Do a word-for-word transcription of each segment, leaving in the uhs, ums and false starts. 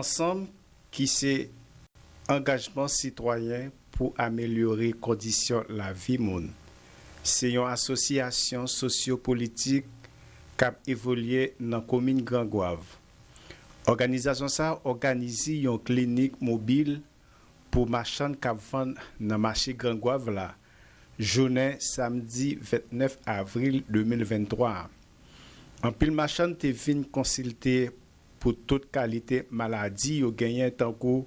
Ansanm, ki se angajman sitwayen pou amelyore kondisyon lavi moun. Se yon asosyasyon sosyopolitik k ap evolye nan komin Gran Gwav. Òganizasyon sa a òganize yon klinik mobil pou machann k ap vann nan mache Gran Gwav la, jounen samdi vennèf avril de mil venntwa a. Anpil machann te vin konsilte pou tout kalite maladi yo genyen, tankou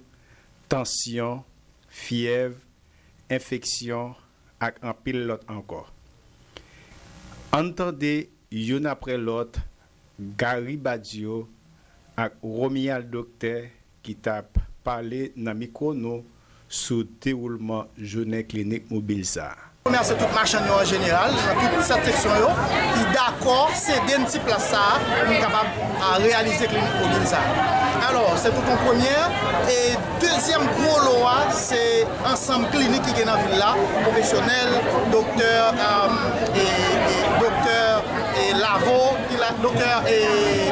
tansyon, fyèv, enfeksyon, ak anpil lòt ankò. Ann tande youn apre lòt Gary Badio ak Romuald Docteur ki t ap pale nan mikwo nou sou dewoulman jounen klinik mobil sa a. Remèsye tout machann yo an jeneral, nan tout sèt seksyon yo, ki dakò sede n ti plas sa a pou n kapab, a, reyalize klinik mobil sa a. Alò, se tout yon premyè. E dezyèm gwo lo a, se ansanm klinik ki gen nan vil la, pwofesyonèl, doktè, e, e, doktè, e, Lavo ki la, doktè, e,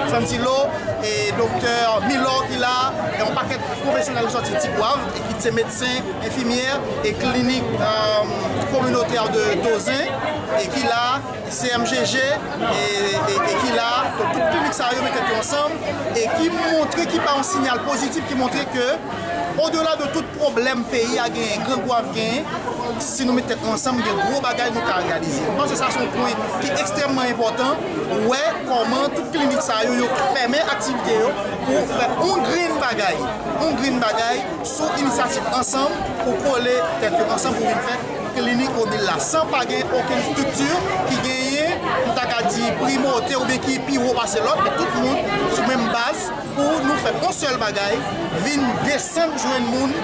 Francilo, e, doktè Milor ki la, e yon pakèt pwofesyonèl ki sòti Ti Gwav, e ki se medsen, enfimyè, e klinik, e, kominotè de Tozen, e ki la, C M G G, e, e, e ki la, tout klinik sa yo mete yo ansanm, e ki montre, ki ba yon sinyal pozitif, ki montre ke, odela de tout pwoblèm peyi a genyen, Gran Gwav genyen, si nou met tèt nou ansanm, gen gwo bagay nou ka reyalize. M panse sa se yon pwen ki ekstrèmman enpòtan. Ou wè kòman tout klinik sa yo, yo fèmen aktivite yo pou fè yon grenn bagay, yon grenn bagay sou inisyativ ansanm pou kole tèt yo ansanm pou vin fè klinik mobil la, san pa gen okenn estrikti ki genyen, m ta ka di, primòte oubyen ki pi wo pase lòt, men tout moun sou menm baz pou nou fè yon sèl bagay, vin desann jwenn moun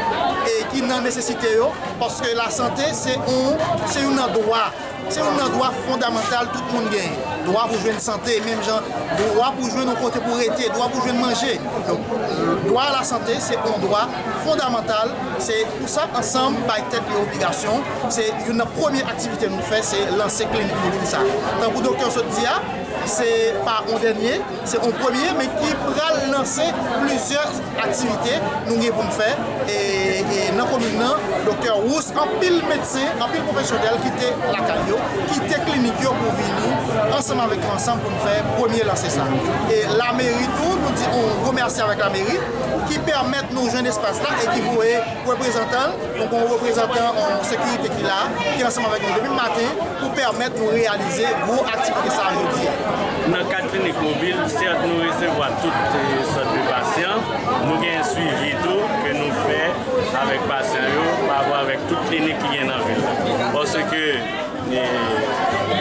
e ki nan nesesite yo, paske lasante se yon, se youn nan dwa, se youn nan dwa fondamantal tout moun genyen. Dwa pou jwenn sante, menm jan dwa pou jwenn yon kote pou rete, dwa pou jwenn manje. Donk, dwa a lasante se yon dwa fondamantal. Se pou sa, ansanm, bay tèt li obligasyon. Se youn nan premye aktivite nou fè, se lanse klinik mobil sa. Tankou doktè sot di a, se pa yon dènye, se yon premye, men ki pral lanse plizyè aktivite nou gen pou n fè, e, e nan komin nan, doktè Wous, anpil medsen, anpil pwofesyonèl kite lakay yo, kite klinik yo pou vini ansanm avèk nou ansanm pou n fè premye lanse sa. E lameri tou, nou di yon gwo mèsi avèk lameri ki pèmèt nou jwenn espas la e ki voye reprezantan l. Nou gen yon reprezantan an sekirite ki la, ki ansanm avèk nou depi maten pou pèmèt nou reyalize gwo aktivite sa a jodi a. Nan kad klinik mobil, sèt, nou resevwa tout, eh, sòt de pasyan. Nou gen swivi tou ke nou fè avèk pasyan yo, pa rapò avèk tout klinik ki gen nan vil la. Paske, eh,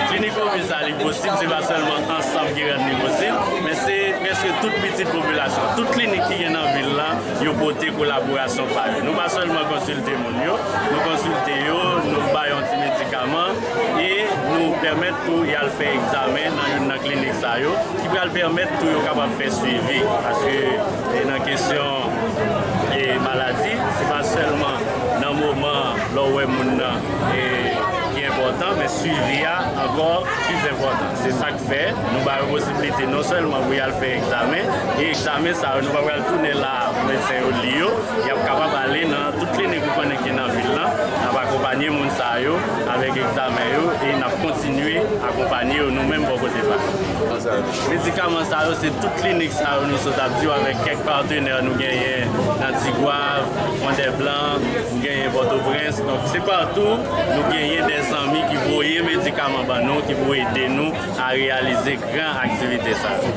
klinik mobil sa, li posib, se pa sèlman ansanm ki rann li posib, men se prèske tout pitit popilasyon, tout klinik ki gen nan vil la, yo pote kolaborasyon pa yo. Nou pa sèlman konsilte moun yo, nou konsilte yo, nou ba yo yon ti medikaman, e nou pèmèt tou y al fè egzamen nan youn nan klinik sa yo, ki pral pèmèt tou yo kapab fè swivi. Paske, e nan kesyon, e maladi, se pa sèlman nan moman lè w wè moun nan, e ki enpòtan, men swivi a ankò plis enpòtan. Se sa k fè nou ba yo posiblite non sèlman pou y al fè egzamen, e egzamen sa yo, nou pa pral tounen la pou medsen yo li yo, y ap kapab ale nan tout klinik ou konnen ki nan vil lan, n ap akonpanye moun sa yo avèk egzamen yo, e n ap kontinye akonpanye yo nou menm bò kote pa nou. Medikaman sa yo, se tout klinik sa yo nou sot ap di w avèk kèk patenè nou genyen nan Tigwav, Fondèblan, nou genyen Pòtoprens. Donk, se patou nou genyen de zanmi ki voye medikaman ban nou, ki pou ede nou a reyalize gran aktivite sa yo.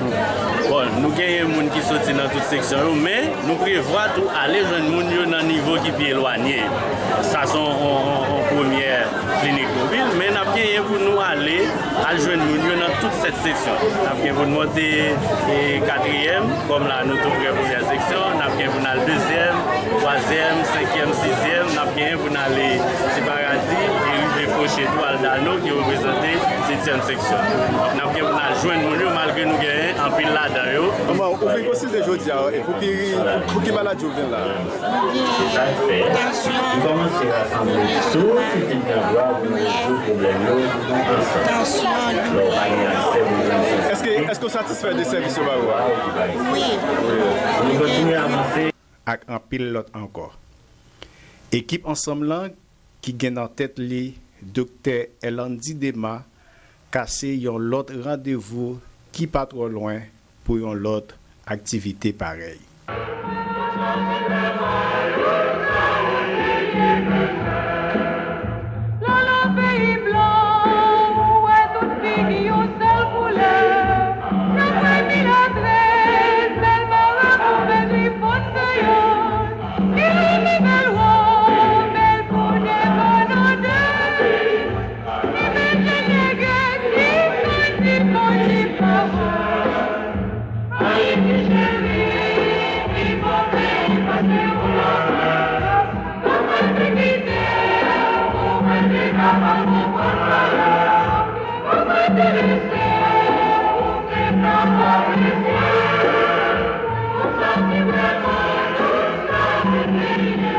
Bon, nou genyen moun ki soti nan tout seksyon yo, men nou prevwa tou ale jwenn moun yo nan nivo ki pi elwanye yo. Sa se yon, yon, yon, yon premyè klinik mobil, men n ap genyen pou nou ale al jwenn moun yo nan tout sèt seksyon. N ap gen pou n monte, e, katriyèm, kòm la nou tou prè premyè seksyon, n ap gen pou n al dezyèm, twazyèm, senkyèm, sizyèm, n ap genyen pou n ale Ti Paradi, e rive Foche tou, al Dano, ki reprezante setyèm seksyon. N ap gen pou n al jwenn moun yo, malgre nou genyen anpil ladan yo. Kòman ou vin konsilte jodi a, e pou ki, pou, pou ki maladi ou vin la? Mwen gen tansyon, doulè, tansyon, doulè. Èske, èske w satisfè de sèvis yo ba ou a? Wi. Wi. Mwen gen ak anpil lòt ankò. Ekip Ansanm lan, ki gen nan tèt li Doktè Erlandy Dema, kase yon lòt randevou ki pa twò lwen pou yon lòt aktivite parèy. Lala peyi blan, ou wè tout figi yon sèl koulè. Nan peyi milatrès, bèl maroken vèt li fonn deyò. Li rele bèl wòb, bèl bonè, bòn odè. Li mete nègès, li santi bon, li pa bon. Ayiti cheri, pi bon peyi pase ou la. Ou mwen te kite, ou mwen te ka pa konprann valè. Ou mwen te lese, ou te ka pa mesye. Ou soti vrèman, ou soti peyi de